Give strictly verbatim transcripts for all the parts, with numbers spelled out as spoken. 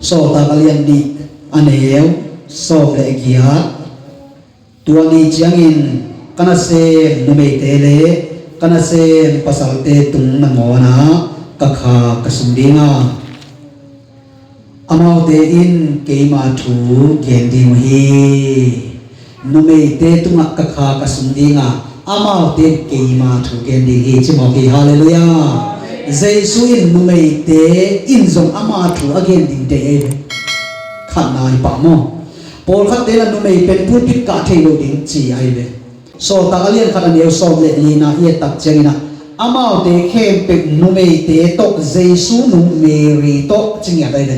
Sawltak a lian nih, a neu sawm le giat. Tua ni ciangin ka nasem numeite le ka nasem pasalte tung nangawnah ka kha ka sung dinga, amaute in keima thu gen ding uh hi. Numeite tungah ka kha ka sung dinga, amaute in keima thu gen ding hi, ci mawk hi. Halleluiah. Jesu in numeite in zong ama thu a gen ding te ei ve. Khatna hi pah maw? Pawlkhatte la numei pen pulpit kah thei lo ding ci ai ve. Sawltak a lian khat a neu sawm le lina i et tak ciangin ah, amaute khempeuh numeite tawh Jesu nu Mary tawh ci ngiat ai ve.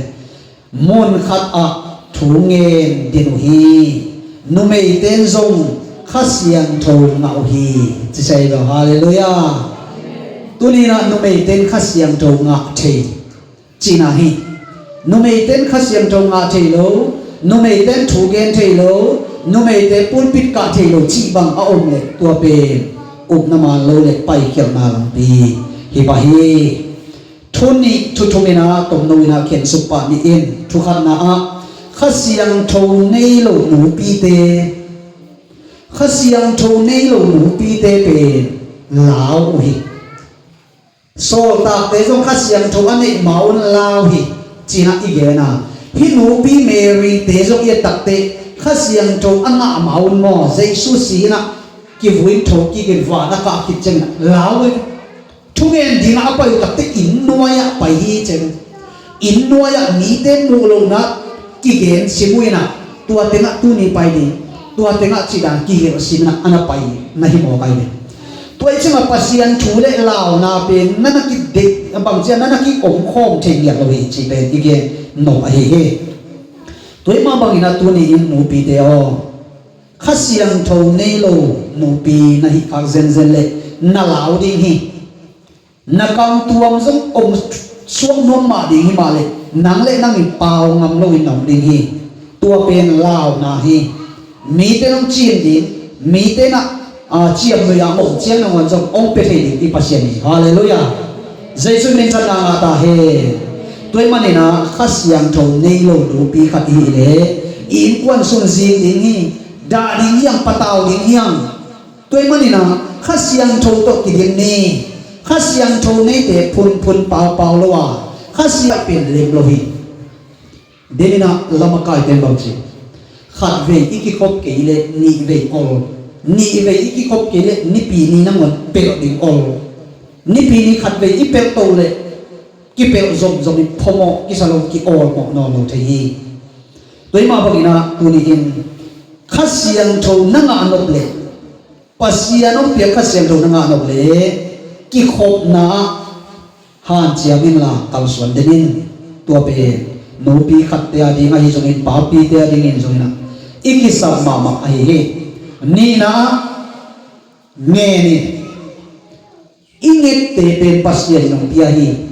Mun khat ah thu ngen den uh hi. Numeite in zong Kha Siangtho ngah uh hi, ci sai lo. Halleluiah. Tuni in ah numeite in Kha Siangtho ngah thei cihna hi. Numeite in Kha Siangtho ngah thei lo, numeite in thu gen thei lo, numeite pulpit kah thei lo cih bang a om leh tua pen upna man lo le paikhialhna lampi hi pah hi. Thu nih thu thum in ah tomno in ah khensuk pah ni in. Thu khatna ah Kha Siangtho nei lo nupite, Kha Siangtho nei lo nupite pen lau uh hi. Sawltakte zong Kha Siangtho a neih ma un lau hi, ci-in ah i gen a. Hih nupi Mary te zong i et tak teh Kha Siangtho a ngah ma un maw, Jesu si-in ah kivui in tho kik in van a kah khit ciangin ah lau hi. Thungen dingah a pai uh tak teh inn nuai-ah pai hi, ci. Inn nuai-ah mite muh lohna kigen sim uh in ah, tua tengah tuni pai ding, tua tengah cih dan kihilh sim in ah a na pai na hi mawk ai ve. Tua i cih ciangah Pasian thu le launa pen na na kideih, a bang ciang na na kiom khawm thei ngiat lo hi, cih pen i gen nop ahi hi. Tua i mah bangin ah tuni in nupite aw, Kha Siangtho nei lo nupi na hih khak zenzen leh na lau ding hi. Na kamtuam zong om suak nuam mah ding hi mah leh, nang le nang in pau ngam loin na om ding hi. Tua pen launa hi. Mite in hong cim ding, mite in ah, a, ciamnuih a om ciang nangawn zong hong pia thei ding i Pasian hi. Halleluiah. Jesu min thang ngah ta hen. Tua ahih manin ah Kha Siangtho nei lo nupi khat i hih leh i innkuan sung zing ding hi. Dah ding hi hang, patau ding hi hang. Tua ahih manin ah Kha Siangtho tawh kidim ni. Kha Siangtho neite phunphun paupau lo a, Kha Siangtho pen lem lo hi. Denin ah lam a kaite in bang ci, khatvei i kikhop kei leh nihvei ol, nihvei i kikhop kei leh Nipi ni nangawn pelh ding ol. Nipi ni khatvei i pelh to leh kipelh zomzom in phamawh kisa lo, kiawlmawh nawn lo thei hi. Tua ahih mah bangin ah tuni in Kha Siangtho na ngah nop leh, Pasian hong piak Kha Siangtho na ngah nop leh kikhopna ah hanciam inla kalsuan den in. Tua pen nupi khatte a ding ahi zongin, papite a dingin zongin ah i kisap mahmah ahi hi. Nihna ah ngen in. I ngette pen Pasian in hong pia hi.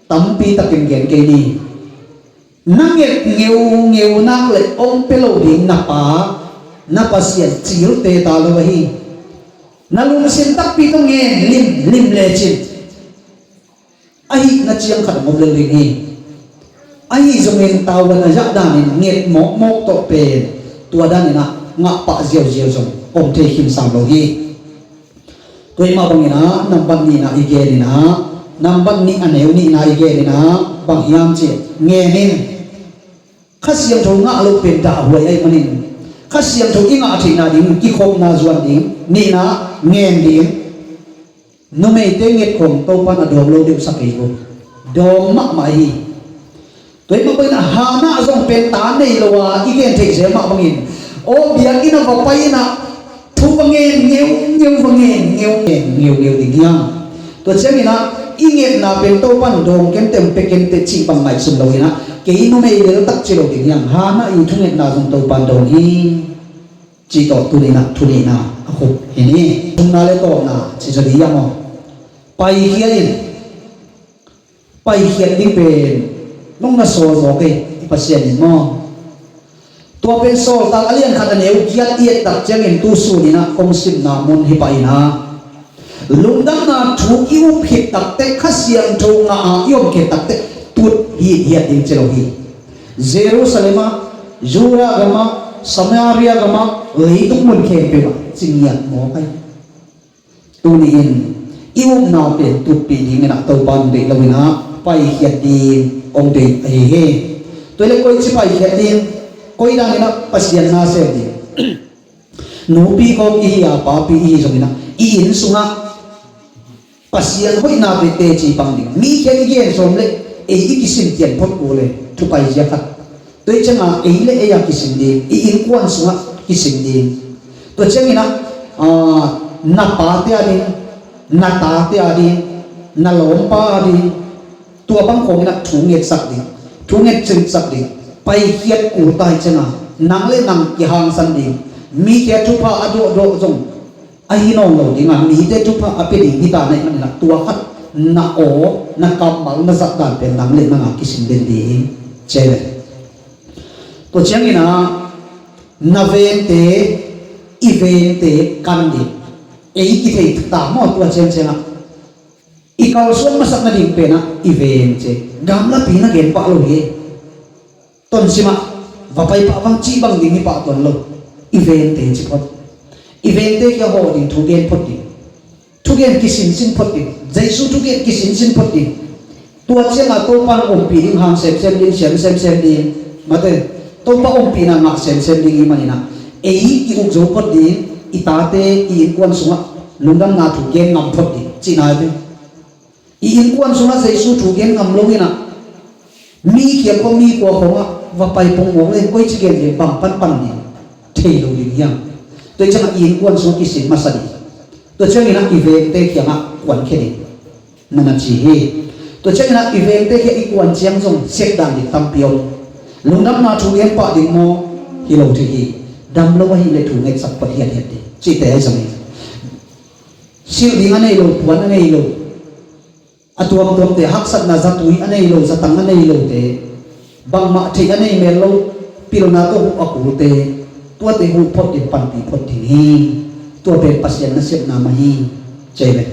Tampi takin gen kei ni. Na nget ngeungeu nak leh hong pia lo ding na pa, na Pasian cil teta lo ahi. Na lungsim takpi tawh ngen limlim lecin, a hihna ciang khat hong om lel ding hi. Ahi zongin tavuan a zah danin nget mawkmawk tawh pen tua danin ah ngah pah ziauziau zong om thei khin sam lo hi. Tua ahih mah bangin ah nambat nihna i gen in ah, nambat nih a neu nihna i gen in ah bang hiam cih leh, ngen in. Kha Siangtho ngah loh pen dahhuai ahih manin Kha Siangtho i ngah theihna ding kikhopna zuan ding. Nihna, ngen ding. Numeite nget khawng Topa'n a dawng lo deuh sa kei uh. Dawng mahmah hi. Tua ahih mah bangin ah Hannah zong pen ta nei lo a i gen theih zel mah bangin, aw, biakinn ah va pai in ah thu va ngen ngeungeu, va ngen ngeungeu, ngeungeu ding hi hang. Tua ciangin ah i ngetna pen Topa'n dawng kei inteh, hong pia kei inteh cih bang ngaihsun lo in ah, kei numei lel tak ci lo ding hi hang. Hannah i thungetna zong Topa'n dawng hi. Cih tawh tuni in ah thu nihna a khup hi ni. Thumna le tawpna ci zaw ding hiam aw? Paikhia in. Paikhiat ding pen nong na sawl mawk ei, i Pasian in maw? Tua pen Sawltak a lian khat a neu giat i et tak ciangin tu sun in ah kong simna mun hi pah in ah, lungdamna thu i up khit tak teh, Kha Siangtho ngah a i om khit tak teh tut hithiat ding ci lo hi. Jerusalem ah, Judah gam ah, Samaria gam ah, leitung mun khempeuh ah ci ngiat mawk hi. Tuni-in i upna pen tutpih dingin ah Topa hong deih loin ah paikhiat ding hong deih ahi hi. Tua hi leh koici paikhiat ding, koi danin ah Pasian na sem ding? Nupi khawng i hi a, papi i hi zongin ah i inn sungah Pasian hoihna teci pang ding. Mi khempeuh i gen sawm leh ei i kisin pian phot uh leh thu paizia khat. Tua hi ciangin ei le ei a kisin ding, i innkuan sungah kisin ding. Tua ciangin ah, ah, na pate a ding, na tate a ding, na lawmpa a ding, tua bang khawngin ah thu ngetsak ding, thu ngetcingsak ding. Paikhiat kul ta hi ciangin nang le nang kihangsan ding. Mi khempeuh thupha a dawhdawh zong ahi nawn lo ding a, mite thupha a pia ding hi ta na hih manin ah tua khat na aw, na kammal, na zat dan pen nang le nang a kisin den ding ci hi ve. Tua ciangin ah na vengte, i vengte kan ding. Ei kithei ta maw, tua ciangciang ah i kalsuan masak nading pen ah i veng ci. Gamlapi na gen pah lo hi. Tonsim ah va pai pah vang cih bang ding hi pah tuan lo. I vengte ci phot. I vengte kiang hawh ding, thu gen phot ding. Thu gen kisinsin phot ding. Jesu thu gen kisinsin phot ding. Tua ciangin Topa in ompih ding, hang semsem ding, siam semsem ding. Mate, Topa ompihna ngah semsem ding ahih manin ah ei ki-uk zo phot ding. I tate, i innkuan sungah lungdamna thu gen ngam phot ding cihna hi ve. I innkuan sungah Jesu thu gen ngam lo in ah, mi khia khua, mi kua khawngah va pai pong mawk leng koici gen ding, bang pan pan ding, thei lo ding hiam? Tua hi ciangin i innkuan sungah kisin masa ding. Tua ciangin ah i vengte kiangah kuankhia ding, na na ci hi. Tua ciangin ah i vengte kiang i kuan ciang zong sep dan ding tampi om. Lungdamna thu gen pah ding maw? Hi lo thei hi. Dam lo ahih leh thu ngetsak phot hiathiat ding cihte ahi zongin, silh ding a nei lo, puan a nei lo, a tuamtuamte, haksatna zatui a nei lo, zatang a nei lote, bangmah theih a nei mel lo, pilna tawh huh a kulte, tuate huh phot ding, panpih phot ding hi. Tua pen Pasian nasepna mah hi ci hi ve.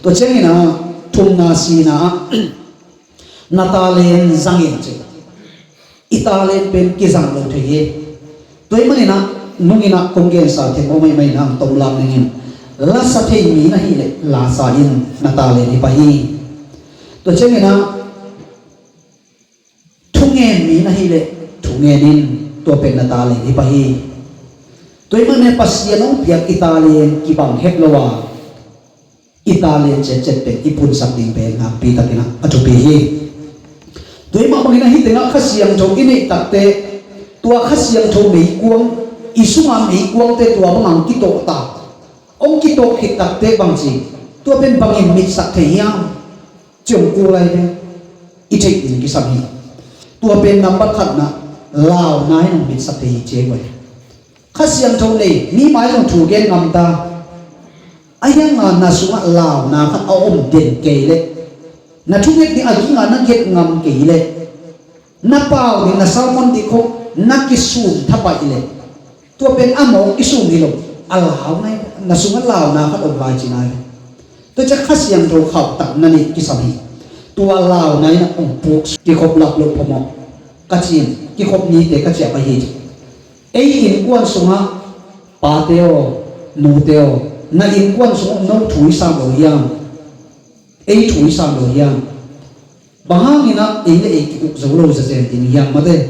Tua ciangin ah thumna, sina ah na talent zang in ci. I talent pen kizang lo thei hi. Tua ahih manin ah nungin ah kong gensa thei mawk ahih manin ah hong tomlam ning in, la sa thei mi na hih leh la sa in, na talent hi pah hi. Tua ciangin ah thungen mi na hih leh thungen in, tua pen na talent hi pah hi. Tua ahih manin ah Pasian hong piak i talent kibang het lo a, i talent ciatciat pen i punsak ding pen nakpi takin ah a thupi hi. Tua ahih mah bangin ah hih tengah Kha Siangtho i neih takteh, tua Kha Siangtho meikuang, i sunga meikuangte tua bangah hong kitawh ta, hong kitawh khit takteh bangci, tua pen bangin mitsak thei hiam? Ci hong kul lai ve. I theih ding kisam hi. Tua pen nambat khatna, launa in hong mitsak thei hi ci hi ve. Kha Siangtho nei, mi mai zong thu gen ngam ta. Ahi hangin na sungah launa khat a om den kei leh, na thunget ding a ging a na nget ngam kei leh, na pau ding, na sermon ding khawng na kisum thapai leh, tua pen a mawk i sum hi lo. A launa, na sungah launa khat om lai cihna hi. Tua ciang Kha Siangtho khauhtak na neih kisam hi. Tua launa in ah hong puk, kikhop lak loh phamawh ka ci in, kikhop nite ka ciah pah hi. Ei innkuan sungah pate aw, nute aw, na innkuan sungah no thu i sang lo hiam? Ei thu i sang lo hiam? Bang hangin ah ei le ei ki-uk zo lo zenzen ding hiam, mate?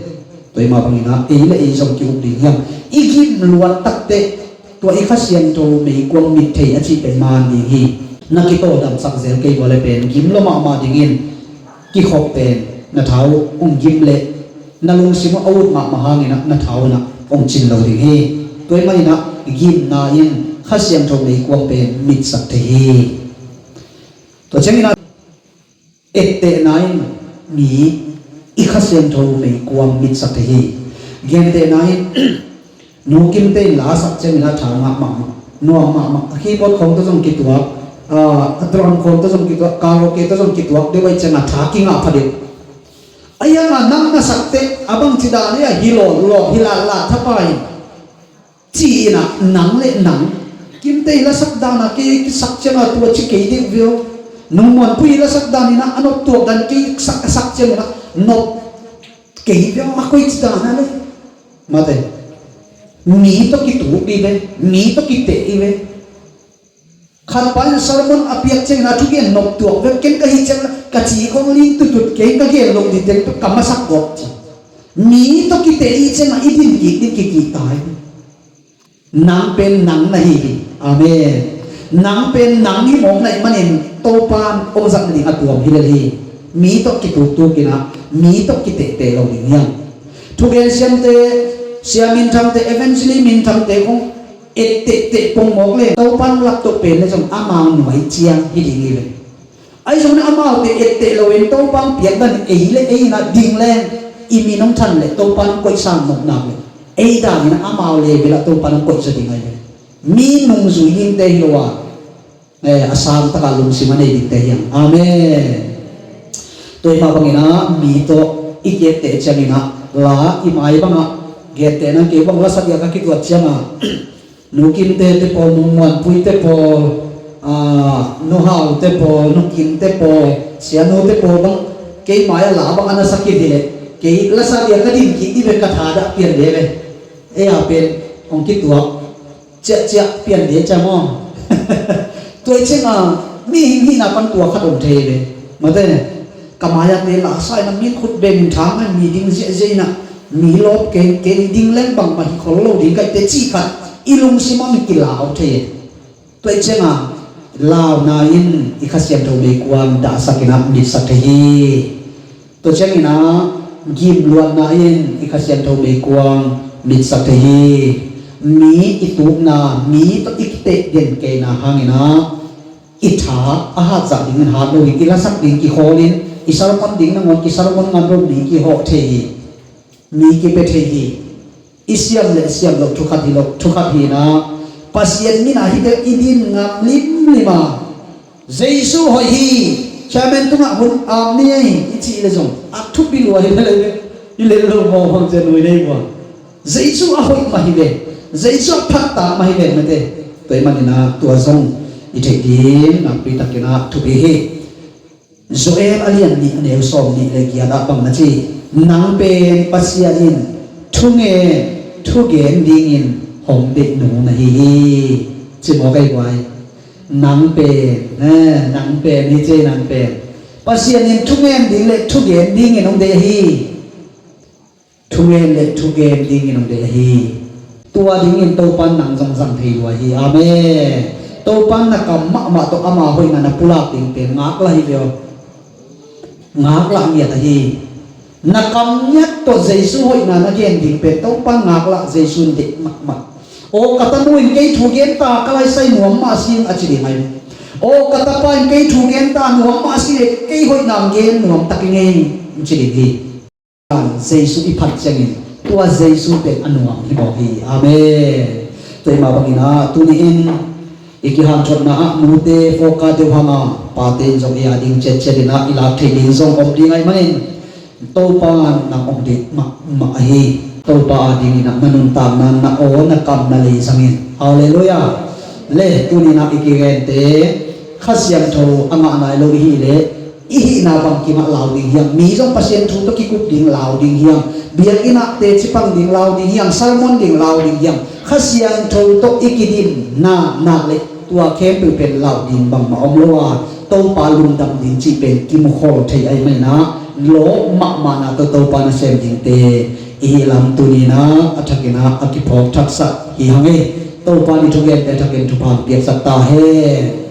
Tua ahih mah bangin ah ei le ei zong ki-uk ding hiam? I gim luat takteh tua i Kha Siangtho meikuang mit thei a cih pen man ding hi. Na kitawldamsak zel kei ua leh pen gim lua mahmah dingin, kikhop pen na tha uh hong gim leh na lungsim uh a ut mahmah hangin ah na tha uh in ah hong cin lo ding hi. Tua ahih manin ah gimna in Kha Siangtho meikuang pen mitsak thei hi. Tua ciangin ah ettehna in mi i Kha Siangtho meikuang mitsak thei hi. Gentehna in, Nu Kimte in la a sak ciangin a tha ngah mahmah, nuam mahmah. A keyboard khawng tawh zong kituak, a, a drum khawng tawh zong kituak, karaoke tawh zong kituak deuh ahih ciangin a tha kingah pha deuh. Ahi hangin nang na sak teh a bangci dan hi a, hi lawh lawh, hi lat lat thapai in, ci-in ah nang le nang, Kimte i lasak dan ah kei kisak ciangin a tua ci kei deuh ve aw. Nung Muanpui i lasak dan in ah a nop tuak dan kei sak, sak ciangin ah nop Kei bia a koi ci dan a le. Mate. Mi tawh kituk i ve, mi tawh kiteh i ve. Khat pa in sermon a piak ciangin a thugen nop tuak ve, ken ka hih ciang ka ci khong ling tutut kei, ka gen lo ding teng ka masak gawp ci. Mi tawh kiteh i ciangin i din kik ding kikik ta hi. Nang pen nang na hi hi. Amen. Nang pen nang hi mawk na hih manin Topa'n hong zat nading a tuam hi lel hi. Mi tawh kituktuk in ah, mi tawh kitehteh lo ding hiam? Thugen siamte, sia minthangte, evangelist minthangte kong etteh teh pong mawk le Topa'n hong lak to pen le zong amau nuai ciang hi ding hi ve. Ahi zongin amaute etteh loin Topa'n piak dan ei le ei in ah ding leng i min hong than le Topa'n hong koihsa nopna le ei dan in ah amau level ah Topa'n hong koihsa ding ahi ve. Mi nungzui dingte hi lo a, eh, a sang taka lungsim a nei dingte hiam? Amen. Tua hi mah bangin ah mi tawh i kietteh ciangin ah la i mai bangah gentehna kei bang lasa diak a kituat ciangah Nu Kimte te pawl, Nu Muanpui te pawl, ah, Nu Haute pawl, Nu Kimte pawl, Sianute pawl bang kei mai-ah la bang a na sa kik hi leh kei lasa dia ka din kik dih ve, ka thadah pian ve ve. Ei a pen hong kituak ciahciah pian ve cia maw? Tua i ciangah mihing hihna pan tua khat om thei ve. Mate. Ka mai-ah te lasa in a min khut bengin thang a mi ding ziahziah in a mi lawp kei, kei ding leng bangmah hi khol lo ding kaihte cih khat i lungsim ah mi kilau thei. Tua i ciangah launa in i Kha Siangtho meikuang dahsak in a mitsak thei hi. Tua ciangin a gimluatna in i Kha Siangtho meikuang mitsak thei hi. Mi i tukna, mi tawh i kiteh den keina hangin a i tha a hatzah dingin hat lo hi, i lasak ding kikhawl in, i sermon ding nangawn kisermon ngan lo ding kihawh thei hi. Mi kipia thei hi. I siam le siam lo thukhat hi lo, thukhat hi na. Pasian min a hite i din ngam limlim a. Jesu hoih hi. Chairman tungah hun am ni ei i cih le zong a thupi lua hi le le i le lo mawng hong cia nui nei bua. Jesu a hoih mah hi ve. Jesu a phattak mah hi ve mate. Tua ahih manin a tua zong i theih ding nakpi takin a thupi hi. Joel a lian nih a neu sawm nih le giat ah bang na ci? Nang pen Pasian in thungen thugen dingin hong deih nu na hi hi. Ci mawk ei buai. Nang pen, eh, nang pen hi ci, nang pen Pasian in thungen ding le thugen dingin hong deih hi. Thungen le thugen dingin hong deih hi. Tua dingin Topa'n nang zong zang thei lua hi. Amen. Topa'n na kam mahmah tawh ama hoihna na pulak ding pen ngaklah hi ve aw. Ngaklah ngiat ahi. Na kam ngiat tawh Jesu hoihna na gen ding pen Topa'n ngaklah, Jesu in deih mahmah. Aw ka tanu in kei thu gen ta, ka laisai nuam mah a si a ci ding ahi. Aw ka tapa in kei thu gen ta nuam mah a si le kei hoihna gen nuam tak i ngei, ci ding hi. Jesu i phat ciangin tua Jesu pen a nuam hi mawk hi. Amen. Tua hi mah bangin ah tuni in i kihanthawnna ah nute fawka deuh hang a, pate in zong ei a ding ciatciat in ah i lak theih ding zong om ding ahih manin Topa'n nang hong deih mahmah ahi. Topa a dingin ah na nuntakna, na aw, na kam, na lei zangin. Halleluiah. Le tuni in ah i kigente Kha Siangtho a ngah nai lo i hih leh i hihna bangkim ah lau ding hiam? Mi zong Pasian thu tawh kikup ding lau ding hiam? Biakinn ah teci pang ding lau ding hiam? Sermon ding lau ding hiam? Kha Siangtho tawh i kidinna nak le tua khempeuh pen lau ding bangmah om lo a, Topa lungdam ding cih pen kimukhol thei ahih manin ah lawp mahmahna tawh Topa nasem dingte i hih lam tuni in ah a thakin ah a kiphawk thaksak hi hang e. Topa in i thugente thakin thupha piaksak ta hen.